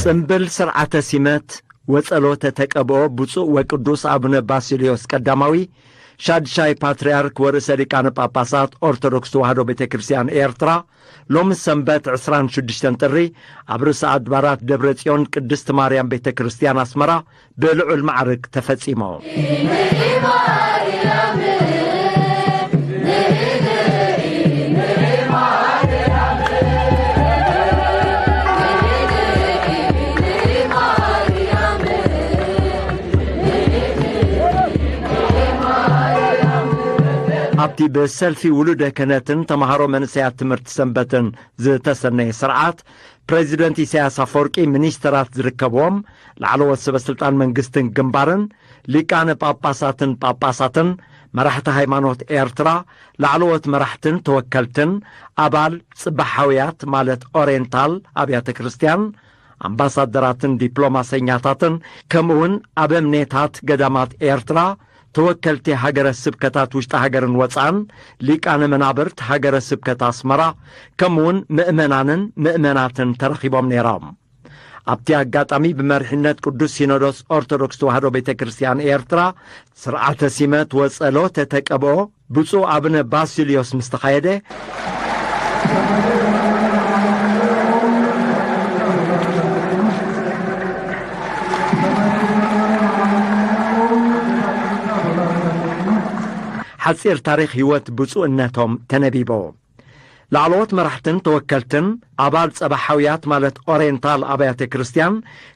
ጽምብል ስርዓተ ሲመት ወጸሎተ ተቀብኦ ብፁዕ ወቅዱስ ኣቡነ ባሲልዮስ ቀዳማዊ ሻድሻይ ፓትርያርክ ወርእሰ ሊቃነ ጳጳሳት ኦርቶዶክስ ተዋህዶ ቤተ ክርስቲያን ኤርትራ፣ ሎሚ ሰንበት ዕስራን ሽዱሽተን ጥሪ ኣብ ርእሰ ኣድባራት ደብረ ጽዮን ቅድስት ማርያም ቤተ ክርስቲያን ኣስመራ ብልዑል ማዕርግ ተፈጺሙ። ኣብቲ ብሰልፊ ውሉደ ክህነትን ተምሃሮ መንእሰያት ትምህርቲ ሰንበትን ዝተሰነየ ስርዓት፣ ፕሬዚደንት ኢሳያስ ኣፈወርቂ፣ ሚኒስተራት ዝርከብዎም ላዕለዎት ሰበ ስልጣን መንግስትን ግንባርን፣ ሊቃነ ጳጳሳትን ጳጳሳትን፣ መራሕቲ ሃይማኖት ኤርትራ፣ ላዕለዎት መራሕትን ተወከልትን፣ ኣባል ጽባሓውያት ማለት ኦሬንታል ኣብያተ ክርስቲያን፣ ኣምባሳደራትን ዲፕሎማሰኛታትን፣ ከምኡውን ኣበምኔታት ገዳማት ኤርትራ፣ ተወከልቲ ሃገረ ስብከታት ውሽጢ ሃገርን ወጻእን፣ ሊቃነ መናብርት ሃገረ ስብከት ኣስመራ፣ ከምኡውን ምእመናንን ምእመናትን ተረኺቦም ነይሮም። ኣብቲ ኣጋጣሚ ብመሪሕነት ቅዱስ ሲኖዶስ ኦርቶዶክስ ተዋህዶ ቤተ ክርስቲያን ኤርትራ ስርዓተ ሲመት ወጸሎተ ተቀብኦ ብፁዕ ኣቡነ ባሲልዮስ ምስ ተኻየደ፣ ሓጺር ታሪኽ ህይወት ብፁዕነቶም ተነቢቡ። ላዕለዎት መራሕትን ተወከልትን፣ ኣባል ጸባሓውያት ማለት ኦሬንታል ኣብያተ ክርስቲያን፣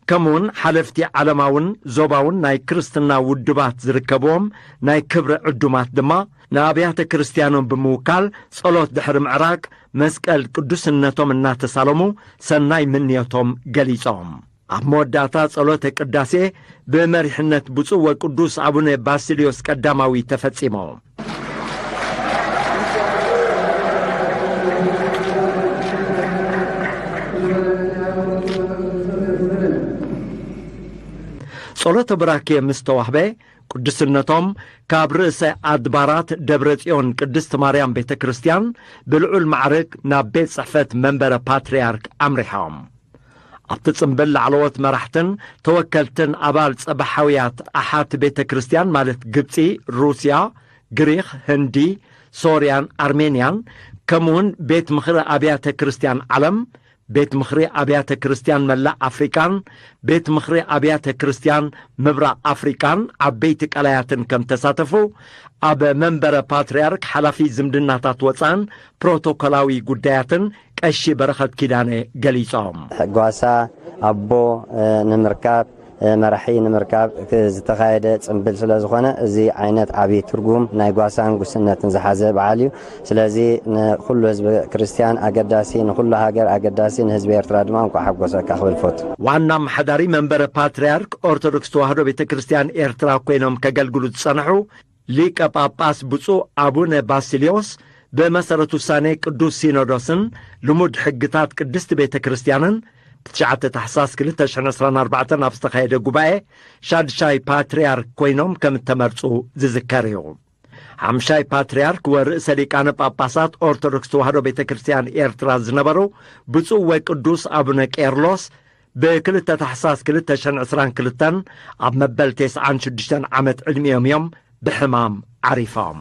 ከምኡውን ሓለፍቲ ዓለማውን ዞባውን ናይ ክርስትና ውድባት ዝርከብዎም ናይ ክብሪ ዕዱማት ድማ፣ ንኣብያተ ክርስቲያኖም ብምውካል ጸሎት ድሕሪ ምዕራግ መስቀል ቅዱስነቶም እናተሳለሙ ሰናይ ምንዮቶም ገሊጾም። ኣብ መወዳእታ ጸሎተ ቅዳሴ ብመሪሕነት ብፁዕ ወቅዱስ ኣቡነ ባሲልዮስ ቀዳማዊ ተፈጺሙ። ጸሎተ ቡራኬ ምስ ተዋህበ፣ ቅዱስነቶም ካብ ርእሰ ኣድባራት ደብረ ጽዮን ቅድስት ማርያም ቤተ ክርስቲያን ብልዑል ማዕርግ ናብ ቤት ጽሕፈት መንበረ ፓትርያርክ ኣምሪሖም። ኣብቲ ጽምብል ላዕለዎት መራሕትን ተወከልትን ኣባል ጸባሓውያት ኣሓት ቤተ ክርስቲያን ማለት ግብጺ፣ ሩስያ፣ ግሪኽ፣ ህንዲ፣ ሶርያን ኣርሜንያን፣ ከምኡውን ቤት ምኽሪ ኣብያተ ክርስቲያን ዓለም፣ ቤት ምኽሪ ኣብያተ ክርስቲያን መላእ ኣፍሪቃን ቤት ምኽሪ ኣብያተ ክርስቲያን ምብራቕ ኣፍሪቃን ዓበይቲ ቀላያትን ከም ተሳተፉ ኣብ መንበረ ፓትርያርክ ሓላፊ ዝምድናታት ወጻእን ፕሮቶኮላዊ ጉዳያትን ቀሺ በረኸት ኪዳነ ገሊጾም። ጓሳ ኣቦ፣ እ፣ ንምርካብ፣ እ፣ መራሒ ንምርካብ ክ-፣ ዝተኻየደ ጽምብል ስለ ዝኾነ፣ እዚ ዓይነት ዓቢ ትርጉም ናይ ጓሳን ጉስነትን ዝሓዘ በዓል እዩ። ስለዚ ንኹሉ ህዝቢ ክርስትያን ኣገዳሲ፣ ንኹሉ ሃገር ኣገዳሲ፣ ንህዝቢ ኤርትራ ድማ እንቋዕ ሓጎሰካ ክብል ፈቱ። ዋና ኣመሓዳሪ መንበረ ፓትርያርክ ኦርቶዶክስ ተዋህዶ ቤተ ክርስትያን ኤርትራ ኮይኖም ከገልግሉ ዝጸንሑ ሊቀ ጳጳስ ብፁዕ ኣቡነ ባሲልዮስ፣ ብመሰረት ውሳኔ ቅዱስ ሲኖዶስን ልሙድ ሕግታት ቅድስቲ ቤተ ክርስትያንን፣ ብትሽዓተ ታሕሳስ ክልተ ሽሕን ዕስራን ኣርባዕተን ኣብ ዝተኻየደ ጉባኤ፣ ሻድሻይ ፓትርያርክ ኮይኖም ከም እተመርጹ ዝዝከር እዩ። ሓምሻይ ፓትርያርክ ወርእሰ ሊቃነ ጳጳሳት ኦርቶዶክስ ተዋህዶ ቤተ ክርስትያን ኤርትራ ዝነበሩ ብፁዕ ወቅዱስ ኣቡነ ቄርሎስ፣ ብክልተ ታሕሳስ ክልተ ሽሕን ዕስራን ክልተን ኣብ መበል ተስዓን ሽዱሽተን ዓመት ዕድሚኦም እዮም ብሕማም ዓሪፎም።